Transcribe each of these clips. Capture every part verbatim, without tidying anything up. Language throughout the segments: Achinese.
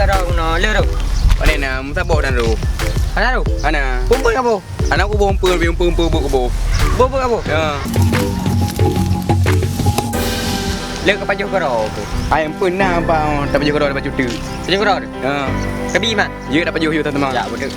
Rong no, le rong. Pane na, meusaboh dan ro. Hana ro? Hana. Peumpeuet kaboh? Hana kuboh peumpeuet, peumpeuet, peumpeuet kuboh. Boh peumpeuet kaboh? Ya. Le ka pajoh keudroe. Ai, ampôn na, ba, tapajoh keudroe, tapajoh teuk. Pajoh keudroe? Ya. Kabi, Mat? Ya, tapajoh, yuk, teuma. Ya, beutôi.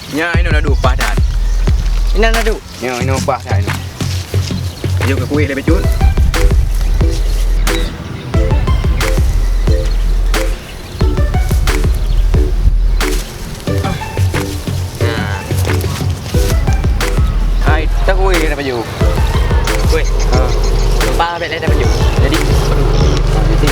Nyan inoe na duek paih that. Inan na duek? Nyoe, inoe paih that inoe. Yuk keu kueh lé bacut. Nah. Hai, tak kueh na bacut. Kueh. Ha. Bah, bèk lé na bacut. Jadi, ha, jadi.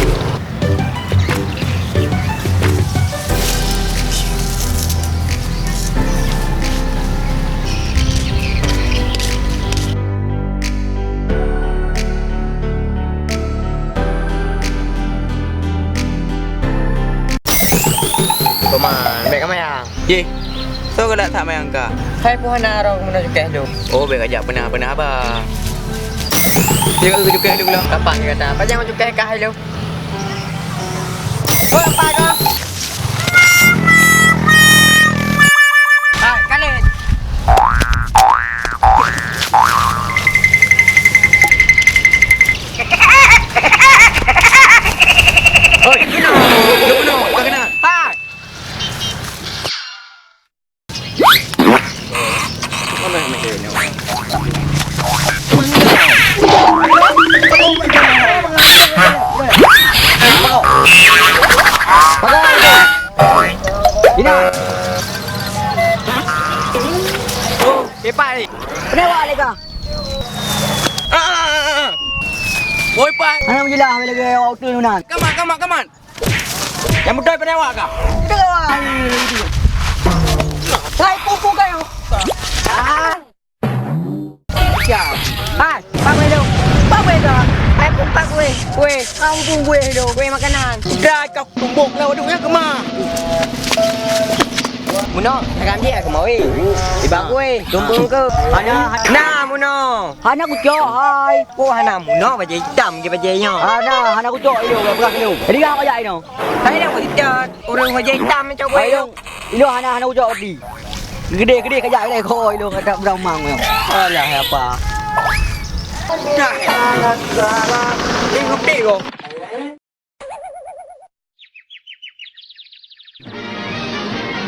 Koman, bèk ka mayang. Yeh, soe galak that mayang ka? Hai, peue hana rhot meunan cukéh lôn. Oh, bèk kajak peunah-peunah haba. Yeh, kajak cukéh lôn lah. Kapak ni kata, pajan cukéh kah hai lôn? Oi, apa kau? Hai, Khalid. Oi, kena. Kena, kena. Hai. Ini. Cepat ni. Kenapa leka? Ah, ah, ah, ah. Oi, Pai. Anak menjelah, lagi waktu ni, Nan. Come on, come on, come on. Nyang beutôi pandai awak kah? Hai, pupu kayu. Ah. Hai, pak weh dong. Pak weh kah? Hai, pupu pak weh. Weh, kamu pupu weh dong. Weh makanan. Dah kau tumbuk lah, waduh, ya, kemah. Muno, takam dia aku mau, weh. Tiba aku, weh. Tumbuk ke? Hana, hana. Nah, Muno. Hana kucok, hai. Oh, hana Muno bajèe itam ke bajèe nyoe. Hana, hana kucok inoe, beurah inoe. Jadi, kah kajak inoe? Hai, dah kucok. Ureueng bajèe itam cok inoe. Inoe hana, hana kucok berarti. Gede-gede kajak ilèe ko inoe kata beurah mang inoe. Alah, apa? Dah. Ini gede ko.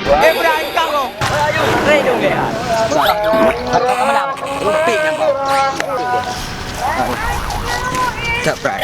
Eh, bra, ikan ko. Ayo, eh, dong, ya. Mana? Rupi nampak. Tak, bra.